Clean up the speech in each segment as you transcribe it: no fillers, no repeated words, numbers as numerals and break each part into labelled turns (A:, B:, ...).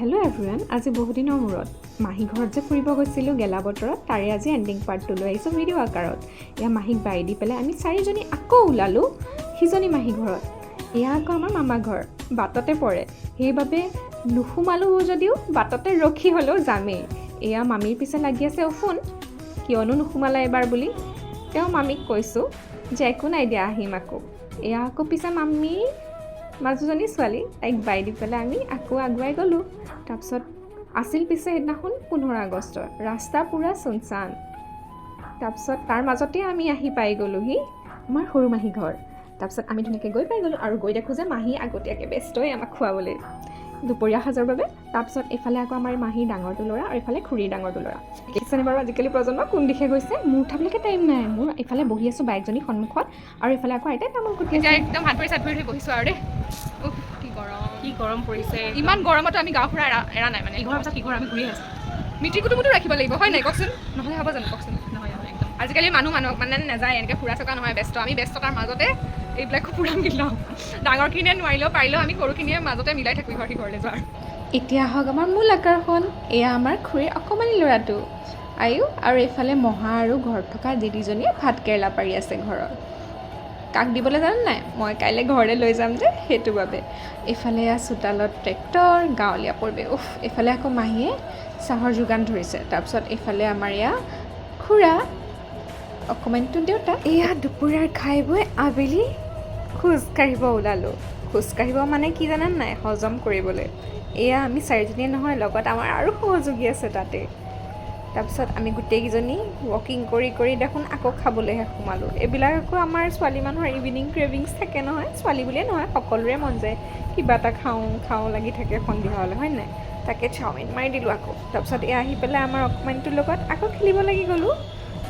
A: Hello' everyone, আজি বহুদিনৰ মূৰত মাহী ঘৰত যে ফুৰিব গৈছিলোঁ গেলা বতৰত, তাৰে আজি এণ্ডিং পাৰ্টটো লৈ আহিছোঁ ভিডিঅ' আকাৰত। এয়া মাহীক বাই দি পেলাই আমি চাৰিজনী আকৌ ওলালোঁ সিজনী মাহী ঘৰত। এয়া আকৌ আমাৰ মামা ঘৰ বাটতে পৰে, সেইবাবে নোসোমালোঁ যদিও বাটতে ৰখি হ'লেও যামেই। এয়া মামীৰ পিছে লাগি আছে ফোন, কিয়নো নোসোমালা এবাৰ বুলি। তেওঁ মামীক কৈছোঁ যে একো নাই দিয়া, আহিম আকৌ। এয়া আকৌ পিছে মামী মাজুজনী ছোৱালী, তাইক বাই দি পেলাই আমি আকৌ আগুৱাই গ'লোঁ। তাৰপিছত আছিল পিছে সেইদিনাখন 15 আগষ্ট, ৰাস্তা পূৰা চুনচান। তাৰপিছত তাৰ মাজতে আমি আহি পাই গ'লোহি আমাৰ সৰু মাহী ঘৰ। তাৰপিছত আমি ধুনীয়াকৈ গৈ পাই গ'লোঁ আৰু গৈ দেখোঁ যে মাহী আগতীয়াকৈ ব্যস্তই আমাক খুৱাবলৈ দুপৰীয়া সাজৰ বাবে। তাৰপিছত এইফালে আকৌ আমাৰ মাহীৰ ডাঙৰটো ল'ৰা আৰু এইফালে খুৰীৰ ডাঙৰটো ল'ৰা। দেখিছেনে বাৰু আজিকালি প্ৰজন্ম কোন দিশে গৈছে? মোৰ উঠাবলৈকে টাইম নাই। মোৰ এইফালে বহি আছোঁ বায়েকজনীৰ সন্মুখত আৰু এইফালে আকৌ আইতাই তামোল কুটি আছে।
B: এতিয়া একদম হাত ভৰি চাত ভৰি ধুই বহিছোঁ আৰু দেই। উফ, কি গৰম!
C: কি গৰম পৰিছে!
B: ইমান গৰমতো আমি গাঁও ফুৰা এৰা নাই মানে।
C: ইঘৰৰ পিছত সিঘৰ আমি ঘূৰি আছোঁ।
B: মিতিৰ কুটুমতো ৰাখিব লাগিব, হয় নাই কওকচোন? নহ'লে হ'ব জানো কওকচোন?
C: নহয় নহয়, একদম।
B: আজিকালি মানুহ মানুহক মানে নাযায়, এনেকৈ ফুৰা চকা নহয়, ব্যস্ত। আমি ব্যস্ততাৰ মাজতে এইবিলাকো পূৰা মিলাওঁ। ডাঙৰখিনিয়ে নোৱাৰিলেও পাৰিলেও আমি সৰুখিনিয়ে মাজতে মিলাই থাকোঁ ইঘৰ সিঘৰলৈ যোৱাৰ।
A: এতিয়া আহক আমাৰ মূল আকৰ্ষণ। এয়া আমাৰ খুৰীৰ অকণমানি ল'ৰাটো আয়ু আৰু এইফালে মহা আৰু ঘৰত থকা দিদিজনীয়ে ভাত কেৰেলা পাৰি আছে ঘৰত। কাক দিবলৈ জানে নাই? মই কাইলৈ ঘৰলৈ লৈ যাম যে, সেইটো বাবে। এইফালে এয়া চোতালত ট্ৰেক্টৰ, গাঁৱলীয়া পৰিৱেশ, উফ। এইফালে আকৌ মাহীয়ে চাহৰ যোগান ধৰিছে। তাৰপিছত এইফালে আমাৰ এয়া খুৰা, অকণমানিটো দেউতা। এয়া দুপৰীয়াৰ খাই বৈ আবেলি খোজ কাঢ়িব ওলালোঁ। খোজ কাঢ়িব মানে কি জানে নাই? হজম কৰিবলৈ। এয়া আমি চাৰিজনীয়ে নহয়, লগত আমাৰ আৰু সহযোগী আছে তাতে। তাৰপিছত আমি গোটেইকেইজনী ৱাকিং কৰি কৰি দেখোন আকৌ খাবলৈহে সোমালোঁ। এইবিলাক আকৌ আমাৰ ছোৱালী মানুহৰ ইভিনিং ক্ৰেভিংছ থাকে নহয়। ছোৱালী বুলিয়ে নহয়, সকলোৰে মন যায়, কিবা এটা খাওঁ খাওঁ লাগি থাকে সন্ধিয়া হ'লে, হয় নাই? তাকে চাওমিন মাৰি দিলোঁ আকৌ। তাৰপিছত এয়া আহি পেলাই আমাৰ অকণমানিটোৰ লগত আকৌ খেলিব লাগি গ'লোঁ।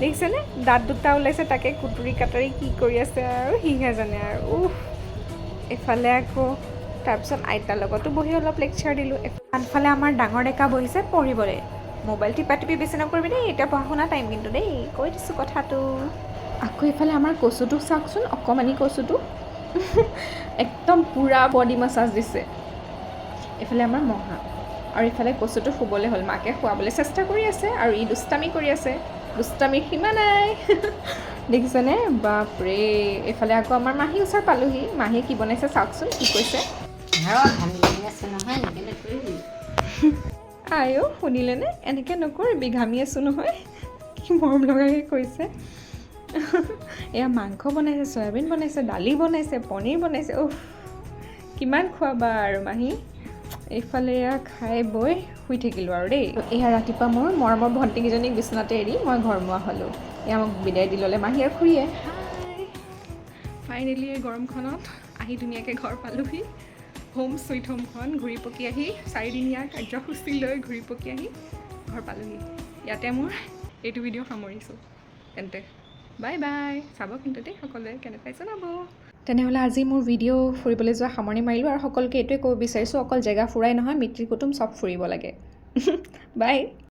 A: দেখিছেনে, দাঁত দুটা ওলাইছে, তাকে কুটুৰি কাটাৰি কি কৰি আছে আৰু সিহে জানে আৰু। উফ, এইফালে আকৌ তাৰপিছত আইতাৰ লগতো বহি অলপ লেকচাৰ দিলোঁ। আনফালে আমাৰ ডাঙৰ ডেকা বহিছে পঢ়িবলৈ। মোবাইল টিপা টিপি বেছি নকৰিবি দেই, এতিয়া পঢ়া শুনা টাইম কিন্তু দেই, কৈ দিছোঁ কথাটো। আকৌ এইফালে আমাৰ কচুটো চাওকচোন, অকণমানি কচুটো একদম পূৰা বডি মাছাজ দিছে। এইফালে আমাৰ মহা আৰু এইফালে কচুটো শুবলৈ হ'ল। মাকে শুৱাবলৈ চেষ্টা কৰি আছে আৰু ই দুষ্টামি কৰি আছে, দুষ্টামিৰ সীমা নাই, দেখিছেনে? বাপৰে! এইফালে আকৌ আমাৰ মাহী ওচৰ পালোহি। মাহীয়ে কি বনাইছে চাওকচোন, কি কৈছে।
D: ঘামি আছে নহয়, এনেকৈ নকৰিবি।
A: আইঅ, শুনিলেনে? এনেকৈ নকৰিবি, ঘামি আছোঁ নহয়, কি মৰম লগাকৈ কৈছে। এয়া মাংস বনাইছে, চয়াবিন বনাইছে, দালি বনাইছে, পনীৰ বনাইছে। উফ, কিমান খোৱাবা আৰু মাহী! এইফালে এয়া খাই বৈ শুই থাকিলোঁ আৰু দেই। এয়া ৰাতিপুৱা মোৰ মৰমৰ ভণ্টিকেইজনীক বিচনাতে এৰি মই ঘৰমুৱা হ'লোঁ। এয়া মোক বিদায় দি ল'লে মাহী আৰু খুৰীয়ে।
B: ফাইনেলি এই গৰমখনত আহি ধুনীয়াকৈ ঘৰ পালোহি। হোম চুইট হোমখন ঘূৰি পকি আহি, চাৰিদিনীয়া কাৰ্যসূচী লৈ ঘূৰি পকি আহি ঘৰ পালোহি। ইয়াতে মোৰ এইটো ভিডিঅ' সামৰিছোঁ তেন্তে। বাই বাই, চাব কিন্তু দেই সকলোৱে, কেনে পাই জনাব।
A: তেনেহ'লে আজি মোৰ ভিডিঅ' ফুৰিবলৈ যোৱা সামৰণি মাৰিলোঁ আৰু সকলোকে এইটোৱে ক'ব বিচাৰিছোঁ, অকল জেগা ফুৰাই নহয়, মিতিৰ কুটুম চব ফুৰিব লাগে। বাই।